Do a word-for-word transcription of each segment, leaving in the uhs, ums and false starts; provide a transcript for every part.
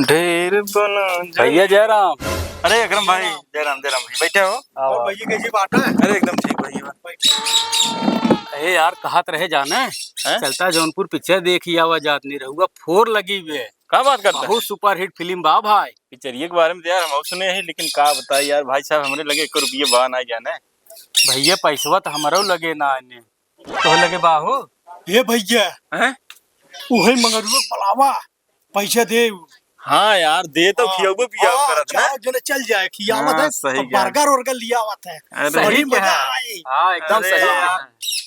ढेर बना जन- भैया जयराम। अरे अकरम भाई, जयराम, जयराम भाई, बैठे हो? आओ, और आओ। भैया कैसी बात है? अरे एकदम ठीक भैया। अरे यार, कहत रहे जाने, हैं? चलता जौनपुर पिक्चर देखी आवा जात नहीं रहुआ, फोर लगी हुए। का बात करता है? बहुत सुपरहिट फिल्म बा भाई। पिक्चरिया के बारे में तो यार हम और सुने हैं, लेकिन का बताई यार भाई साहब, हमरे लगे एक रुपया बा ना जाने। भैया पैसवा तो हमरो लगे ना आने, तो लगे बाहू। ए भैया, हैं? उहे मंगरुआ के बुलावा, पैसा दे। हाँ यार, दे तो हाँ। खियाबो पियाबो हाँ, करत ना। चार जने चल जाए, खियावत हाँ, है, सही तो कहा। बर्गर वर्गर लियावत है। अरे। सही बड़ी मजा आई। हाँ, एकदम अरे सही यार, कहा।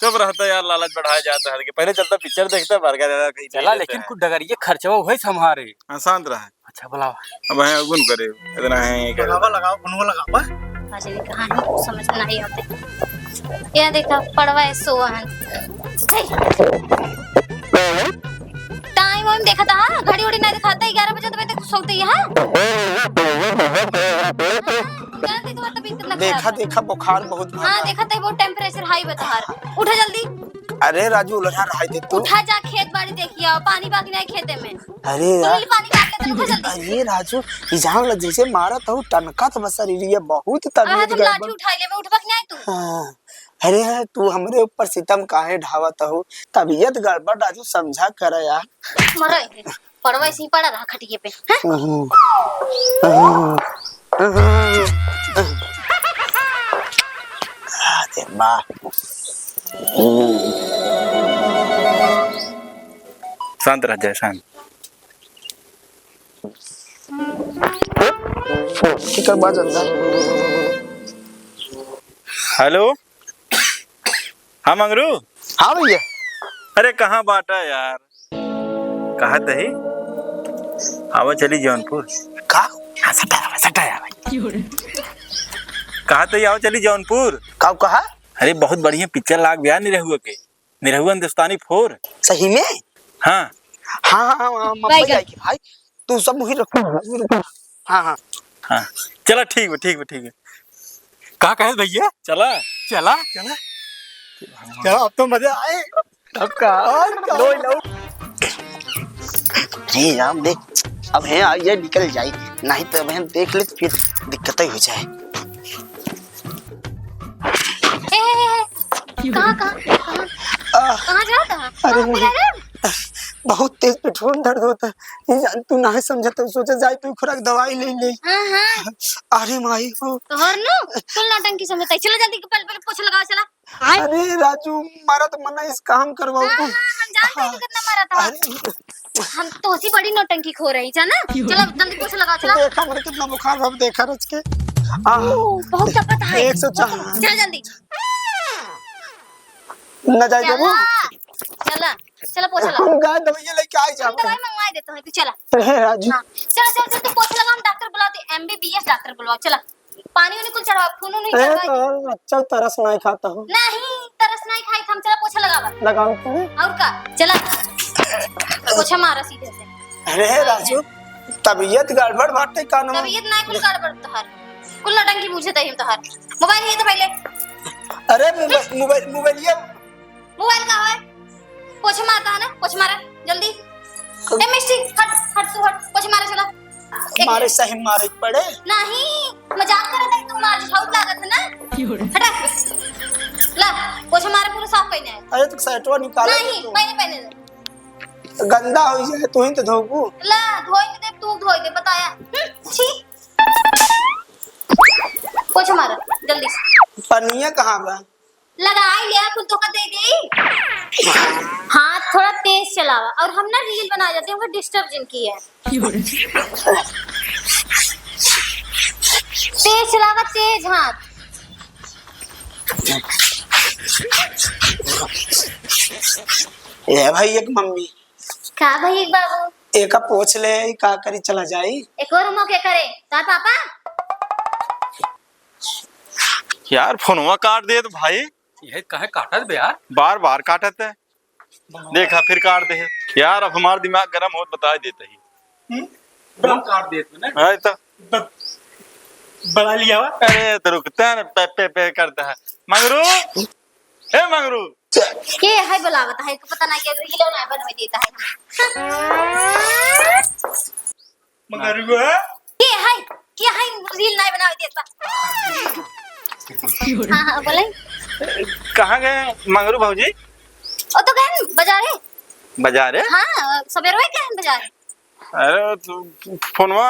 कब रहता यार लालच बढ़ाया जाता है, पहले चलता पिक्चर देखता, बर्गर वगैरह कहीं ले चला, लेता लेकिन है। कुछ डगरिये खर्चवा वही संभारे। हाँ, शांत रहा। अच्छा, बुलावा। अब है गुन करे, इतना है, क्या लगावा, लगावा, फोनवा लगावा। अच्छा, ये कहाँ है? कुछ समझ में नहीं आते। ये देखा, पड़वा है, सोवा है। हे। टाइम वाइम देखा था, हाँ? घड़ी उड़ी नहीं दिखाता, ग्यारह बजे तो मैं तक सोते ही, हाँ? जानती तुम्हारी तबीयत कितना खराब देखा, है। देखा, बुखार बहुत हाँ, बढ़ा। देखा तो बहुत टेम्परेचर हाई बता रहा। उठा जल्दी। अरे राजू, उलझा रहा है तू। उठा जा, खेत बाड़ी देखिया, पानी बाकी नहीं खेते में। अरे तू यार। ही पानी काट लेते, उठा जल्दी। अरे राजू, ई जान ल जैसे मारत हूँ, टनकत बा शरीरिया, बहुत अब तबीयत हम गड़बड़। लाठी उठा लेबे, उठबा कि नहीं तू? हाँ। अरे यार, तू हमरे ऊपर सितम काहे ढावत हूँ? तबीयत गड़बड़ राजू, समझा कर यार। मरे है, पड़वा ऐसे ही पड़ा रहा खटिए पे, हैं? हम्म। हम्म। हम्म। अरे वाह। शांत रह जाए, शांत। फोन की कर बात जनता। हेलो, हाँ मंगरू। हाँ भैया। अरे कहाँ बाटा यार, कहा तही आवा चली जौनपुर। का? हाँ, सटा आवा, सटा आवा। कहा तही आवा चली जौनपुर। का कहा? अरे बहुत बढ़िया पिक्चर लाग बा यार निरहुआ के। निरहुआ हिंदुस्तानी फोर। सही में? हाँ। हाँ, हाँ, हाँ, हाँ, मम्मी बैगन। आई कि भाई, तू सब वही रखो, वही रखो। हाँ, हाँ। हाँ, चला ठीक बा, ठीक बा, ठीक बा। का कहे भैया? चला। चला, चला। चला, अब तो मजा आए। अब का? और का? लो, लो। अरे राम देख, अब है आ जाए, निकल जाए, नहीं तो अब हम देख ले तो फिर दिक्कत ही हो जाए। ए, ए, ए, ए, कहाँ, कहाँ, कहाँ, आह, कहाँ जात है? अरे कहाँ माई, पिला रे? बहुत तेज पेट में दर्द होता है। ये जान तू ना है समझा तो सोचा जाए तू खुराक दवाई ले ले। हाँ, हाँ। अरे माई हो। तोहर नु कुल नौटंकी समझता है। चला जल्दी पहले, पहले पोछा लगावा, चला। अरे राजू, मरद मन इस काम करवाओ हाँ, तू। हाँ, हम जानते हैं तू कितना मरद है। अरे। हम तोसी बड़ी नौटंकी खो रही है ना। चला जल्दी पोछा लगावा, चला। देखा मरे कितना बुखार अब देखा रच के। आह। ओ, बहुत तपत है। एक सौ चार। चल जल्दी। न जाए चला, देबू? चला, चला पोछा लगा। हम गाय दवाइयाँ लेके आए हम जाबे। दवाई मंगवा देते हैं, तू चला। अरे राजू। हाँ, चला, चला, चला, तू पोछा लगा, हम डॉक्टर बुलाते, एमबीबीएस डॉक्टर बुलाओ, चला। पानी उनी कुल चढ़वा, खून उनी ए, चढ़वा। तो अच्छा तरस नहीं खाता हूँ। नहीं, तरस नहीं खाई, हम चला पोछा लगावा। लगाओ तो। और का, चला। पोछा मारा सीधे से। अरे राजू, तबीयत गड़बड़ बाटे का नाम? तबीयत ना कुल गड़बड़ तोहार। कुल नौटंकी बूझे तही तोहार। मोबाइल ये तो पहले। अरे मोबाइल, मोबाइल, मोबाइल ये। मोबाइल का है? पोछा मारता है ना? पोछा मारा, जल्दी। ए मिस्टी, हट, हट तू हट। पोछा मारा चला। एक मारे मिनट। सही मारे पड़े। नहीं, मजाक करत है तू, मार झूठ लागत है ना? हटा। ला, पोछा मारा पूरा साफ पहने है। अरे तो शर्टवा निकाले नहीं, तो। पहने, पहने दे। गंदा हो जाए, तू ही तो धोबू। ला, धोई के दे, तू धोई दे, बताया। हम्म, छी। पोछा मारा, जल्दी से। पनिया कहाँ बा? लगाई ले, कुल तोका दे दे। हाथ थोड़ा तेज चलावा, और हम ना रील बना जाते हैं, हमको डिस्टर्ब जिन की है। तेज चलावा, तेज हाथ। ए भाई, एक मम्मी। का भाई, एक बाबू? एका पोछ ले, ई का करी, चला जाई। एक और मौके करे, का पापा? यार, फोनवा काट देत भाई। ये काहे काटत बे यार? बार बार काटत है। देखा, फिर काट दे। यार, अब हमार दिमाग गरम होत, बताई देत ही। हम्म? फोन काट देत ना। है तो। ब-, बड़ा लिया हुआ। अरे, तो रुकता है ना, पे, पे, पे करता है। मंगरू, ए मंगरू। के है बुलावत है, पता ना क्या, ये लो ना बनवे देता है। मंगरुआ। के है? के है? रील नहीं बनावे देता। हाँ, हाँ, बोले। कहाँ गए मंगरू भौजी? ओ तो गए बाजारे। बाजारे? हाँ, सवेरे गए बाजारे। अरे, तो फोनवा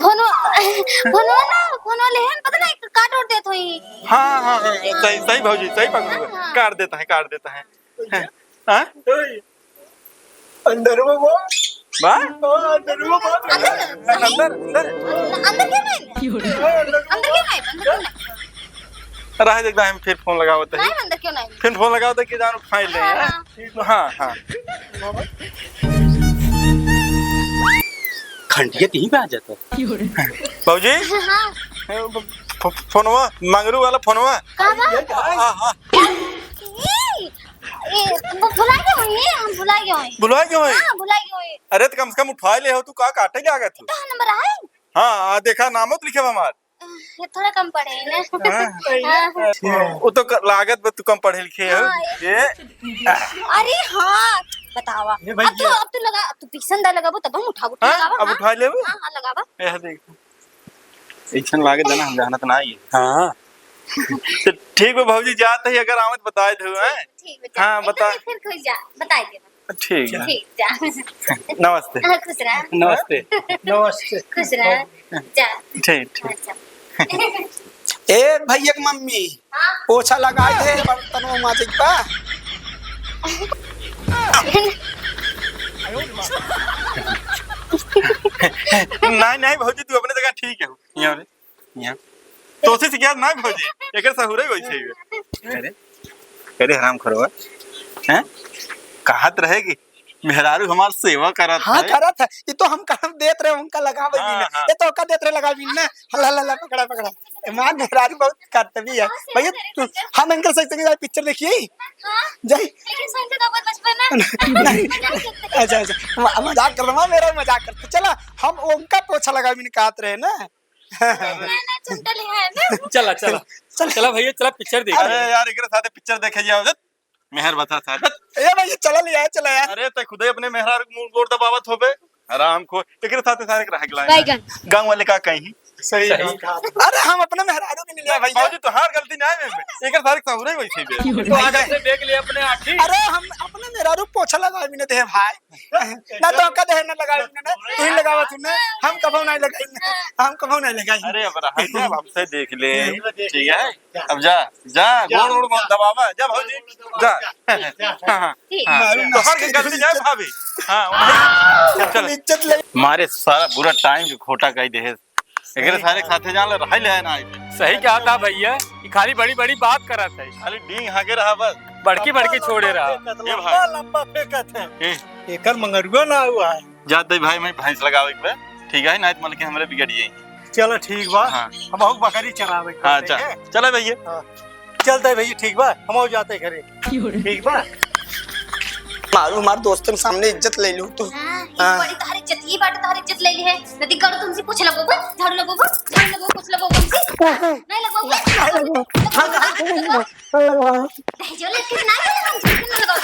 फोनवा, फोनवा ना, फोनवा ले हैं, पता नहीं, काट ओट देत होई। हाँ, हाँ, हाँ, सही, सही भौजी, सही पकड़ो। हाँ, हाँ। काट देता है, काट देता है। हाँ? ओए, अंदर में बा। बा? हाँ, अंदर में बा। अंदर? अंदर, अंदर। अंदर क्यों नहीं? हाँ, अंदर। अंदर क्यों नहीं? अंदर क्यों नहीं? रहे, देखता है, हम फिर फोन लगावत है। नहीं, अंदर क्यों नहीं? फिर फोन लगावत है कि जानो फाइल ले, हाँ, हैं? हाँ। हाँ, हाँ। खंडिया कहीं पे आ जाता है। भौजी? हाँ। फो-, फो-, फोनवा, मंगरू वाला फोनवा। का बा? हाँ, हाँ। ए, ए, भु-, भुला गए होई, हम भुला गए होई। भुला गए होई? हाँ, भुला गए होई। अरे, तो कम से कम उठा ले हो, तू का काटे लागत हो? तो नंबर है? हाँ, आ, देखा, नामो तो लिखे बा हमार। ये थोड़ा कम पढ़े हैं ना। हाँ। हाँ। वो तो क-, लागत बा तू कम पढ़े लिखे हो। हाँ, ये ये। अरे हाँ, बतावा। ये भाई अब तू, ये। अब तू लगा, अब तू भीषण दा लगाबो तब हम उठाबो, हाँ, लगावा, अब हाँ। उठा लेबो। हाँ, हाँ, लगावा। यह देख। ऐसन लागत है ना, हम जानत ना आई। हाँ। तो ठीक बा भौजी, जात ही, अगर आवत बताए दो, हैं? ठीक बा, जा। हाँ, एकदम बता। फिर खुश जा, बताए देना। ठीक बा। ठीक, जा। नमस्ते। हाँ, खुश रहा। नमस्ते। नमस्ते। खुश रहा। जा। ठीक, ठीक। अच्छा। ए भैया के मम्मी, हाँ? पोछा लगा दे, बर्तन वो माजिक बा। नहीं, नहीं भौजी, तू अपने जगह ठीक है। यहाँ रे, यहाँ। तोसे सिखात ना भौजी, एकर सहुरे वैसे ही है। अरे, अरे हराम खोरवा, हैं? कहत रहे कि मेहरारू हमार सेवा करत हाँ, है। करत है। ये तो हम करम देत रहे, उनका लगावे भी हाँ, ना। हाँ। ये तो ओका देत रहे, लगावे भी ना। हल्ला, हल्ला, हल्ला, पकड़ा, पकड़ा। हमार मेहरारू बहुत करते भी है। भैया, तू, हम इनकर संग, संग जाए पिक्चर देखिए। हाँ? जाए। लेकिन संग तो बहुत बचपन है। नहीं। मजाक करते। अच्छा, अच्छा। म-, मजाक कर रहा हूँ, मेरा मजाक करते। चला, हम उनका पोछा लगावे भी ना कहत रहे ना। ना, ना, चुमटा ले आए ना। चला, चला। चला। चला भैया, चला पिक्चर देखे। अरे यार, एकरे साथे पिक्चर देखे जाओ, जत। मेहर बता साथ। ए भैया, चला ले आए, चला यार। अरे, ते खुदे अपने मेहरारू के मुंह गोड़ दबावत होबे। हराम खो, एकरे साथे सारे के रह गइला है। बैगन। गाँव वाले का कहीं? सही सही। बात है। अरे, हम अपने मेहरारू के नहीं लिया भैया। बाबूजी, तोहार गलती ना है, एकर सारे के सहुरे वैसे ही बे। तो आगे से देख ले अपने आँखी। अरे, हम अपने मेहरारू पोछा लगावे भी नहीं दे भाई। ना तो हमका देहे ना लगावे ना, ना तू ही लगावा तू ना, हम कबो नहीं लगाई ना, हम कबो नहीं लगाई। अरे अब रहा दे, अब हमसे देख ले, ठीक है? अब जा, जा, गोड़ वोड़ मत दबावा, जा भौजी, जा। हाँ, हाँ, ठीक। हाँ, मारू तो हर के गलती जाए भाभी। हाँ, वही। चल, चल। इज्जत ले। मारे सारा बुरा टाइम के खोटा कही दे। एकरे सारे के साथे जान ले, रहाई ले ना आई। सही कहा था भैया, ये खाली बड़ी बड़ी बात करत है। खाली डींग हाके रहा बस। बड़की बड़की छोड़े रहा। ये भाई। लंबा लंबा फेंकत है। ए। एकर मंगरुआ ना हुआ है। जात ही भाई, मैं भैंस लगावे के बा, ठीक है, नहीं तो मलकिन हमरे बिगड़ जाई। चलो ठीक बा, हाँ। हम बहुत बकरी चरावे के हाँ, बा, ठीक है? चला भैया। हाँ। चलते भैया, ठीक बा, हम जाते घरे। ठीक बा। मारू हमार दोस्तन सामने इज्जत ले लू तू। हाँ, हाँ। बड़ी तोहर इज्जत, ये बात तोहर इज्जत ले ली है। नदी गड़ तुमसे पूछ लगो बा, झाड़ू लगो बा, झाड़ू लगो, पूछ लगो तुमसे। नहीं लगो बा। नहीं लगो। दहेजो लेके ना आए हम, झूठ ना लगाओ।